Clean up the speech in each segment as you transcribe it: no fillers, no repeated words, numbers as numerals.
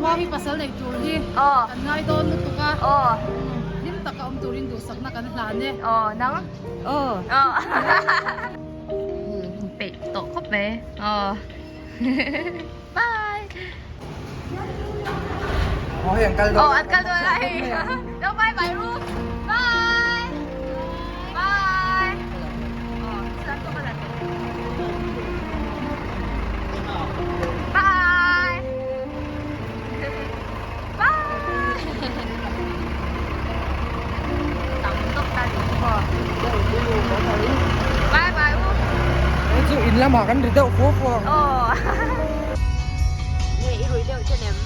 Mami pasal nei tur hi kan ngai dawn lutuk a, hlim taka awm turin duhsakna kan hlan e. Aw nang? Aw. Peih tawh khawp mai. Aw. Bye. Aw hei an kal dawn. Aw an kal dawn a hei. Lo bye bye ru. Bye. Bye. Aw chuan pawh ka la tawh. Bye. Bye. Tam tawk ta ni maw. Bye bye u. Hei chu in lamah kan ri deuh fua fua ang. Aw. Nge i rui deuh che nem.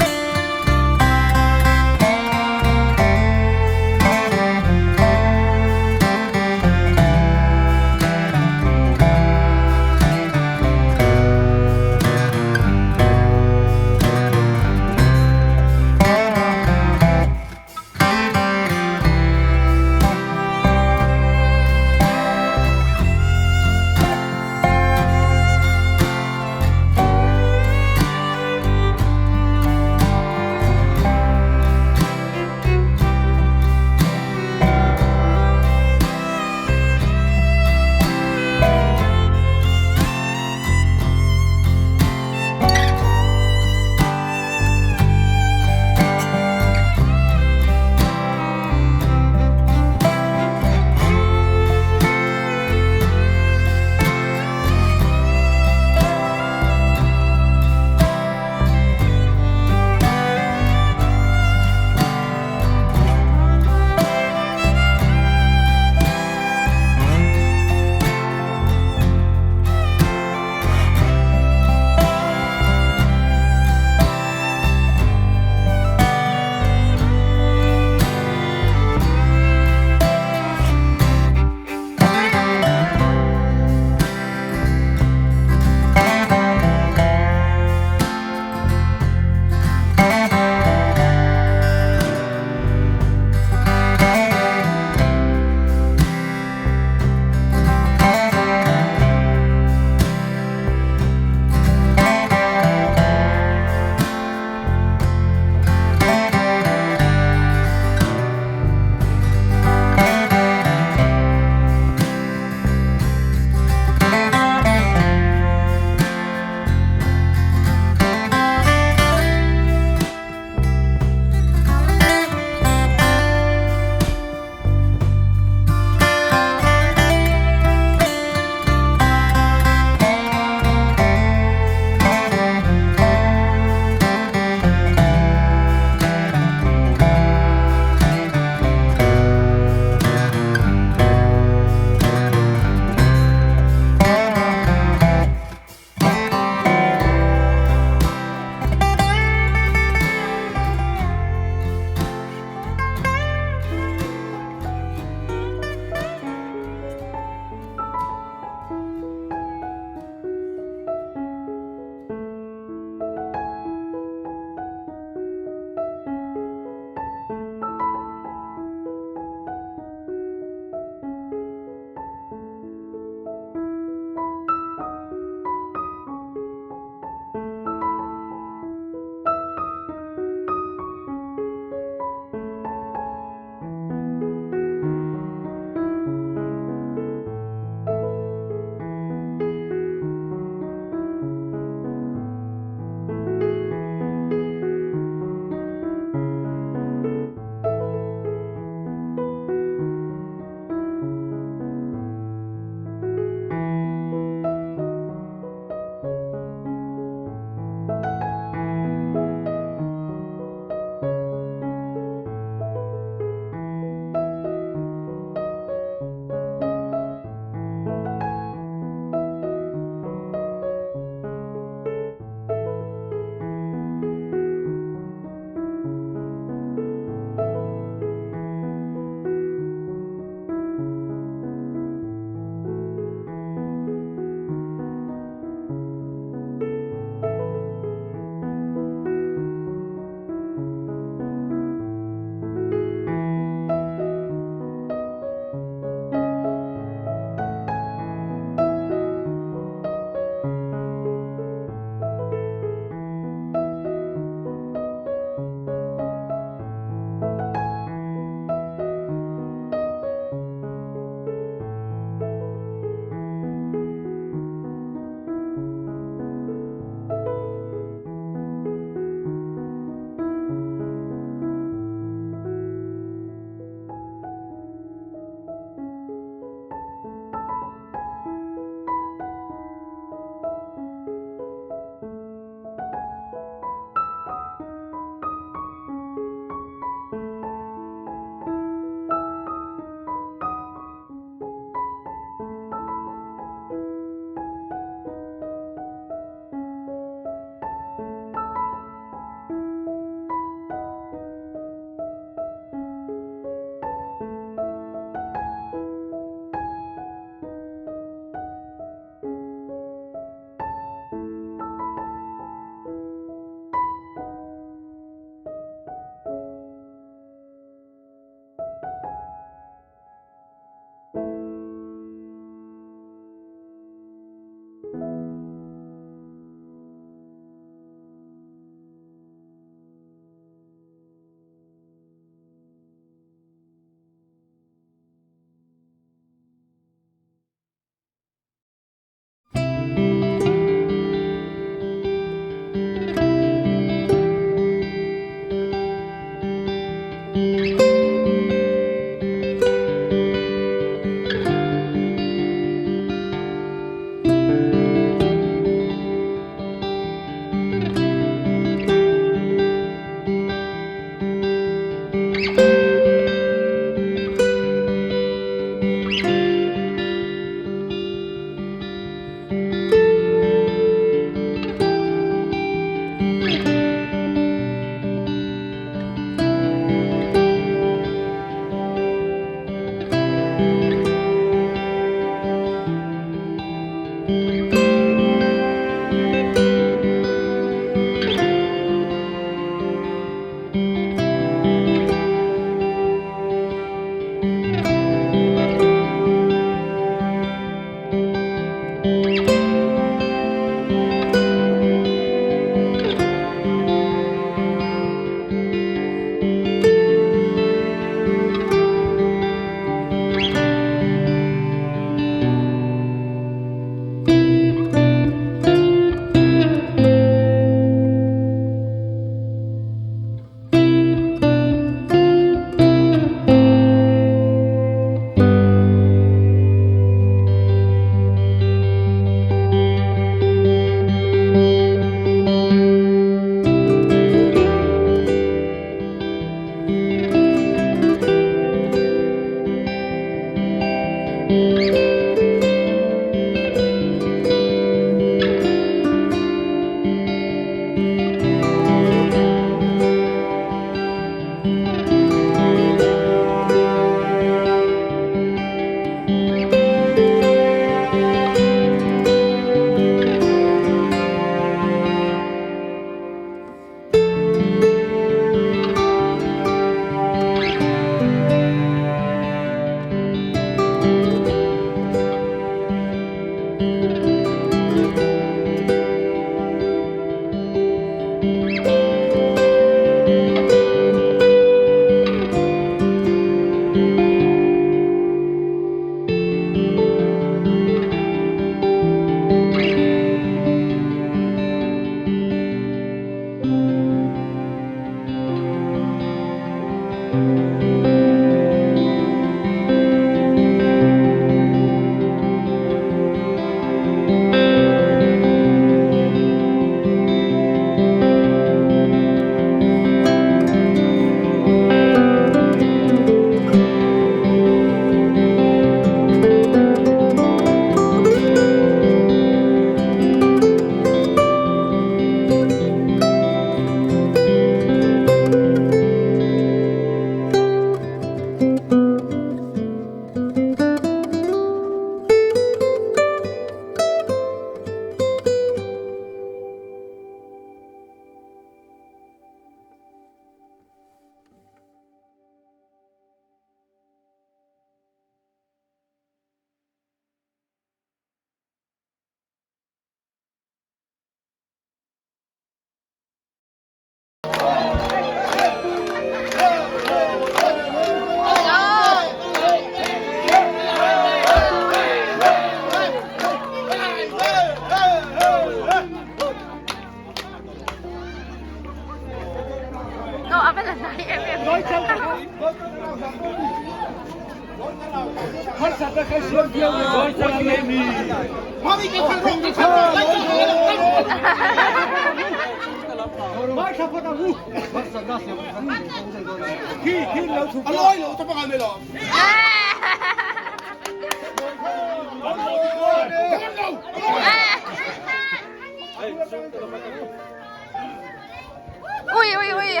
Ui ui ui.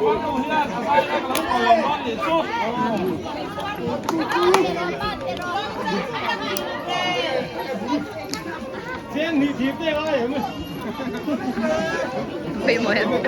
Lum tlat. No. Pawimawh em he.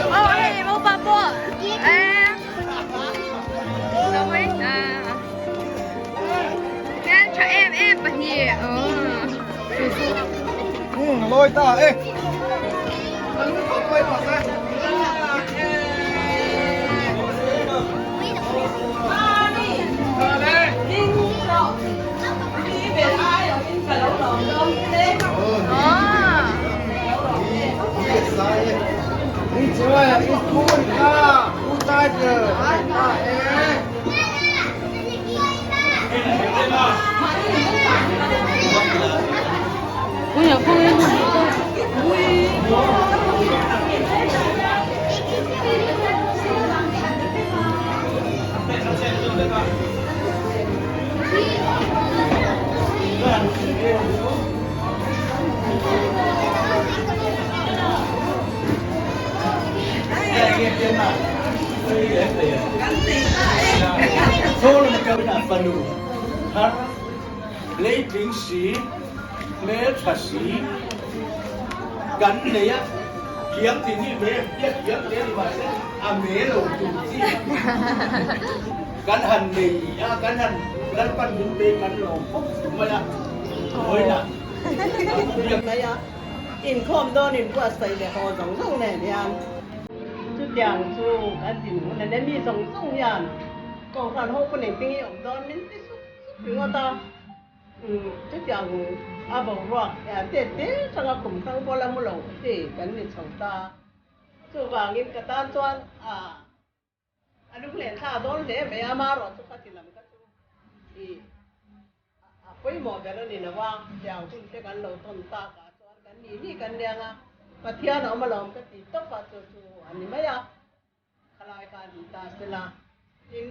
Aw hei naupang pawh eh hmeltha em em pahnih Leitling si, hmeltha si kan nei a, thiam tih hi me biak thiam te a ni mahse a me lo tur chi kan han nei a, kan han Lalpan min pe kan lawm khawp mai a, vawiinah biak. Mai a, inkhawm dawn inbuatsaih leh haw zawng zawng nen hian chutiang chu kan dinhmun a nia, mi zawng zawng hian Kohhran ho pawh engtin nge awm dawn min ti sup sup ringawt a, chutiang a boruak hian te te hranga kum hrang pawh la mu lo hi kan ni chho ta. Chuvangin ka tan chuan a a lunglen thla dawn hle mai a, amaherawhchu kha ti lam kha chu i a pawimawh ber a ni lo a, tiang hun te kan lo tawn tak ah chuan kan ni ni kan liang a, Pathian a awm alawm ka ti tawp a, chu chu a ni mai a. Khalai kha an ta sela, tin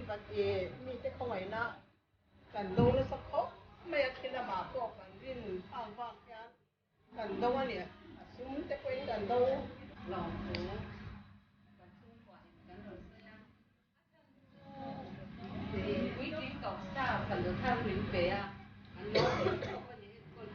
mite khawngaihna kan do nasa khawp mai a, khi lamah pawh kan rin phak vak hian kan do a ni, a sum te pawhin kan do lo thu kan chhungkuahin kan rawn sawi a, a chhan chu puitling tawh staff kan lo thar min pe a, an lo pe tawp a ni enkawl.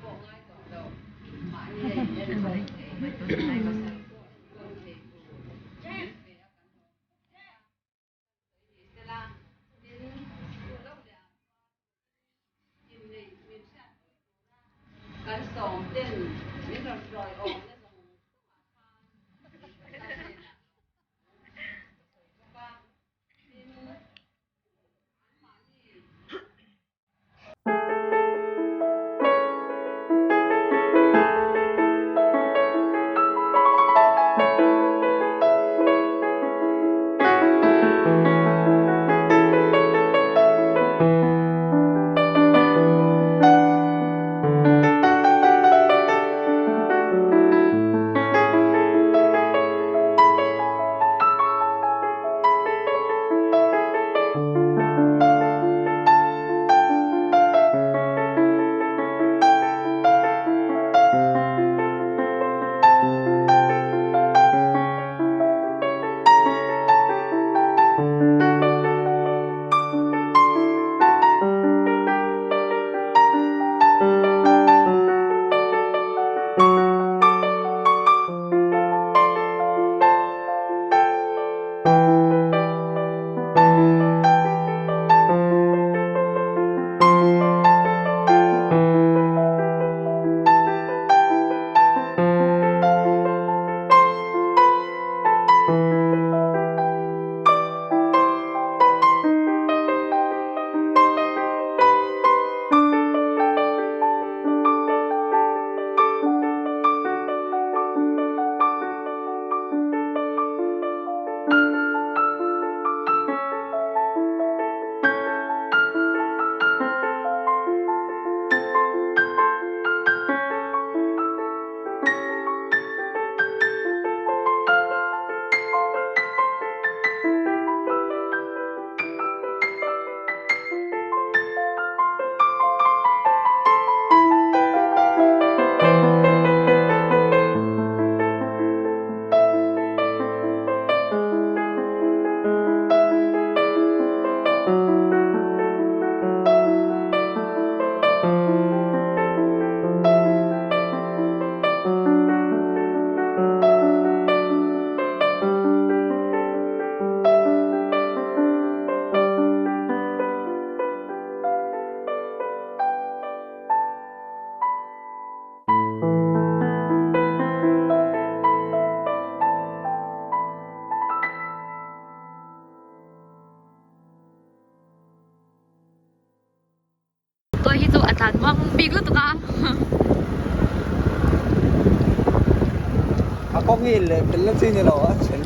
Tuai hi chu a tlan muang bik lutuk a. A kawng hi leh fel na chi ni lo a then.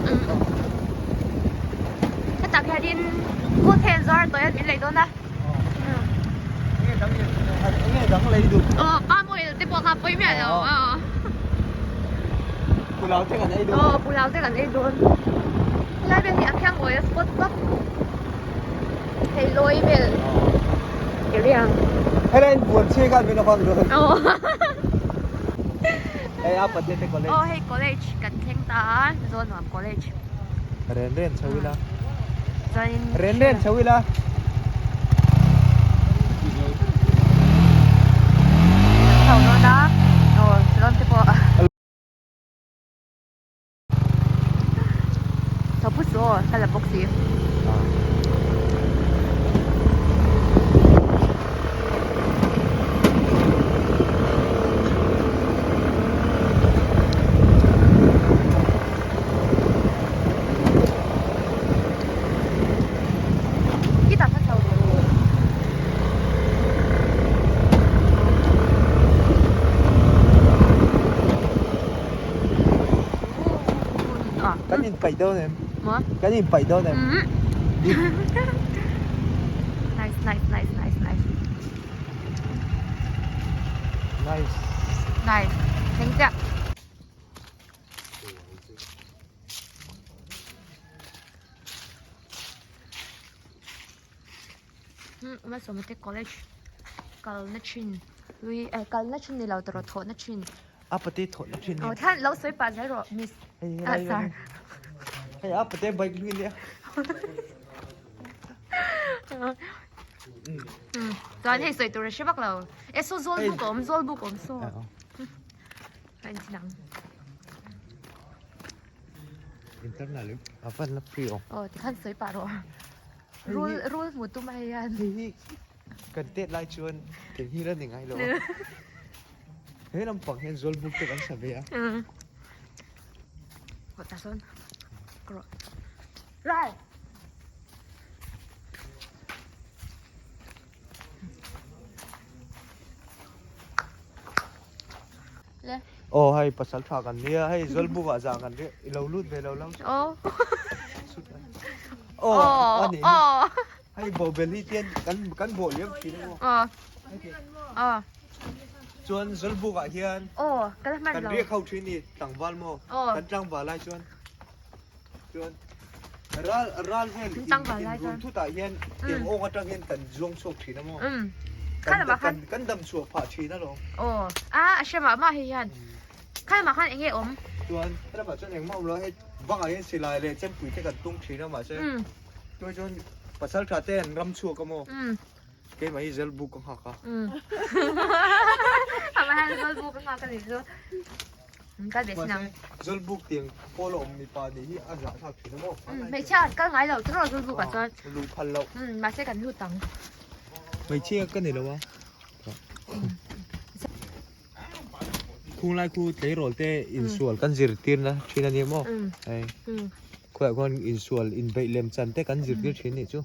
Hetah khianin kut hian zuar tawih a min lei dawn a. Enge dang enge dang lei duh. Aw palm oil te pawh kha pawi miah lo. Pulau te kan ei dawn. Aw pulau te kan ei dawn. Helai vel hi a khiang awi a spot vak. Hei lawi vel area. Helai in buan chhe khan min a vang dawn. Aw. Hei a pate te college. Aw hei college kan thleng ta a Zawlnuam college. Ren ren chho ila. Chuanin Ren ren chho ila. Chho dawn a. Aw lawn te pawh. Tho put chu aw ka la bawk si. Khitah kha chho rawh. Kan in paih dawn em? Maw? Kan in paih dawn em? Nice, nice, nice, nice, nice. Nice. Nice. Thleng chiah. Malsawmate college kalna thin lui eh kalna thin ni lo tawrh thawhna thin. A pate thawhna thin nia. Aw than lo sawi pah zel rawh miss ah sir. Hei a pate bike hlui nia. Chuan hei sawi tur a hre vak lo. E saw zawl buk a awm zawl buk a awm saw. A inti dang. Internal a van la free awm. Aw tikhan sawi pah rawh. Rul rul hmu tum a hei hian. Hei hi kan tet lai chuan keng hi la ni ngai lo a. He lampang hian zawlbuk te kan sa ve a. Aw tah sawn ka rawh. Rai! Aw hei pasal tha kan nia hei zawlbuk ah zah kan ri i lo lut ve lo lam Aw Aw a nih hi hei bawhbel hi tian kan kan bawh liam thin a maw Aw Aw Chuan zawlbuk ah hian Aw ka la hman lo kan riak ho thin ni tlangval maw kan tlangval lai chuan Chuan ral ral vel in in run thut ah hian eng awng atang hian kan zuang chhuak thin a maw? Kan kan kan dam chhuah phah thin alawm. Aw a a hre mah mah hei hian kha lamah khan eng nge awm? Chuan he lamah chuan engmah awm lo a hei bangah hian silai leh chempui te kan tung thin a mahse tunah chuan pasal tha te an ram chhuak a maw? Keimah hi Zawlbuk ka nghak a. Amah hian Zawlbuk a nghak a nih chu. Kal ve sin ang. Mahse Zawlbuk tiang pawl a awm mipa nih hi a zahthlak thin a maw? Hmeichhia an kal ngai lo tiraw Zawlbuk ah chuan. Luh phal loh. Mahse kan lut ang. Hmeichhia ka ni lo a. Khunglai khu tleirawl te insual kan zirtir na thin a ni maw? Hei. Khuaiah khuan insual inbeih lem chan te kan zirtir thin nih chu.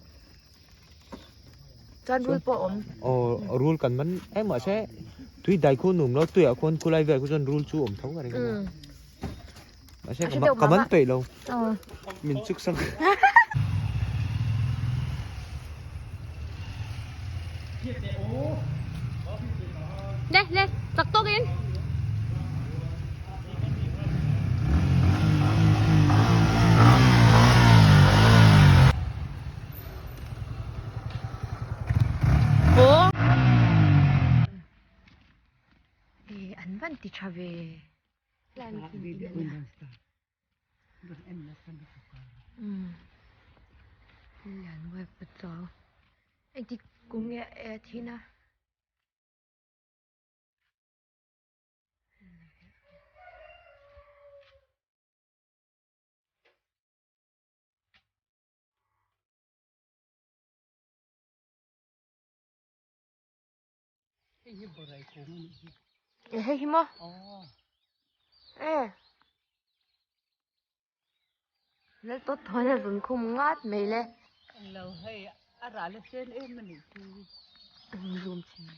Chuan rul pawh a awm. Aw rul kan man em mahse tui dai khu nuam lo tuiah khuan khulai vel khu chuan rul chu awm tho ka ring a mahse ka man peih lo min chuk sak. Le le chak tawk in. E an van ti tha ve lian web chu engtik kum nge e thin a. Hei hi maw? E. Lal tawt thawn a zun khum ngat mai le. Lo hei a ral a sen em a nih chu. Zoom chhin.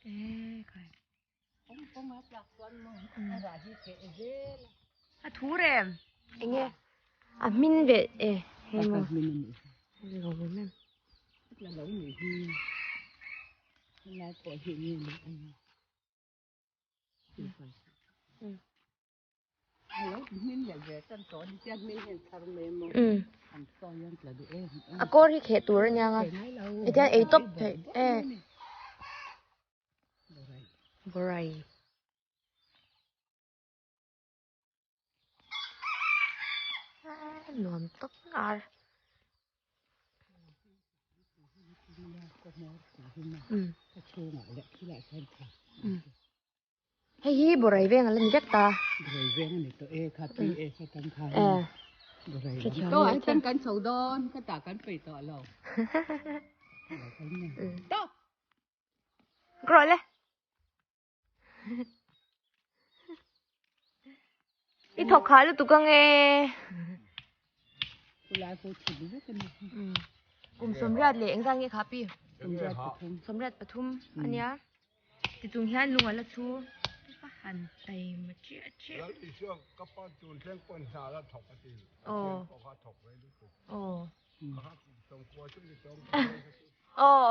E khai. A thu rem. Enge a hmin ve e hei maw. Lo mem em. A kawr hi kheh tur a nia nga hetiang ei tawp theih e borai nuam tak ar Hei hi Borai veng a la ni vek ta. Borai veng a ni tawh e kha tui e sa tang kha e Borai lam. To an tan kan chho dawn ka ta kan peih tawh lo. To. Gro le. I thawk kha lutuk ange. Kulai pawh chhit vek a ni. Kum sawmriat leh engzat nge kha pi? Sawmriat pathum ania. Tichung hian lung a la chhu pa han taima chiah chiah. Lal Isua ka pa tun thleng pawn hna la thawk a ti. Aw. Pawh kha thawk ve lutuk. Aw. Ka kha kum sawmkua chu ni tawng. Aw.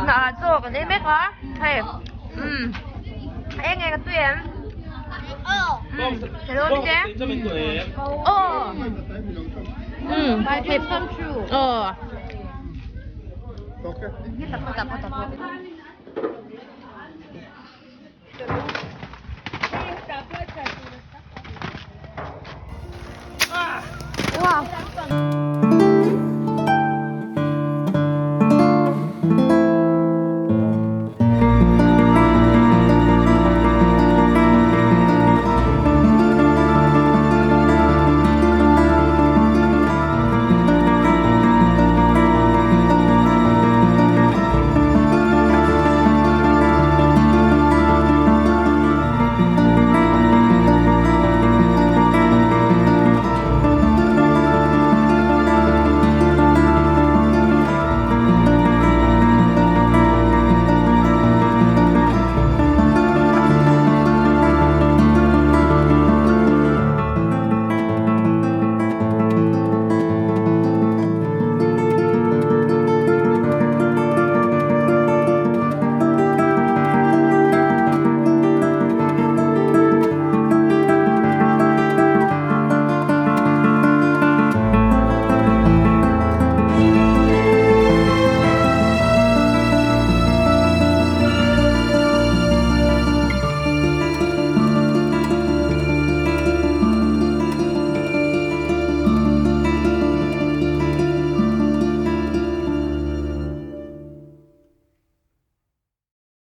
Hna chaw kan ei mek a hei umm eng nge ka tui em umm hello mite aw umm aw.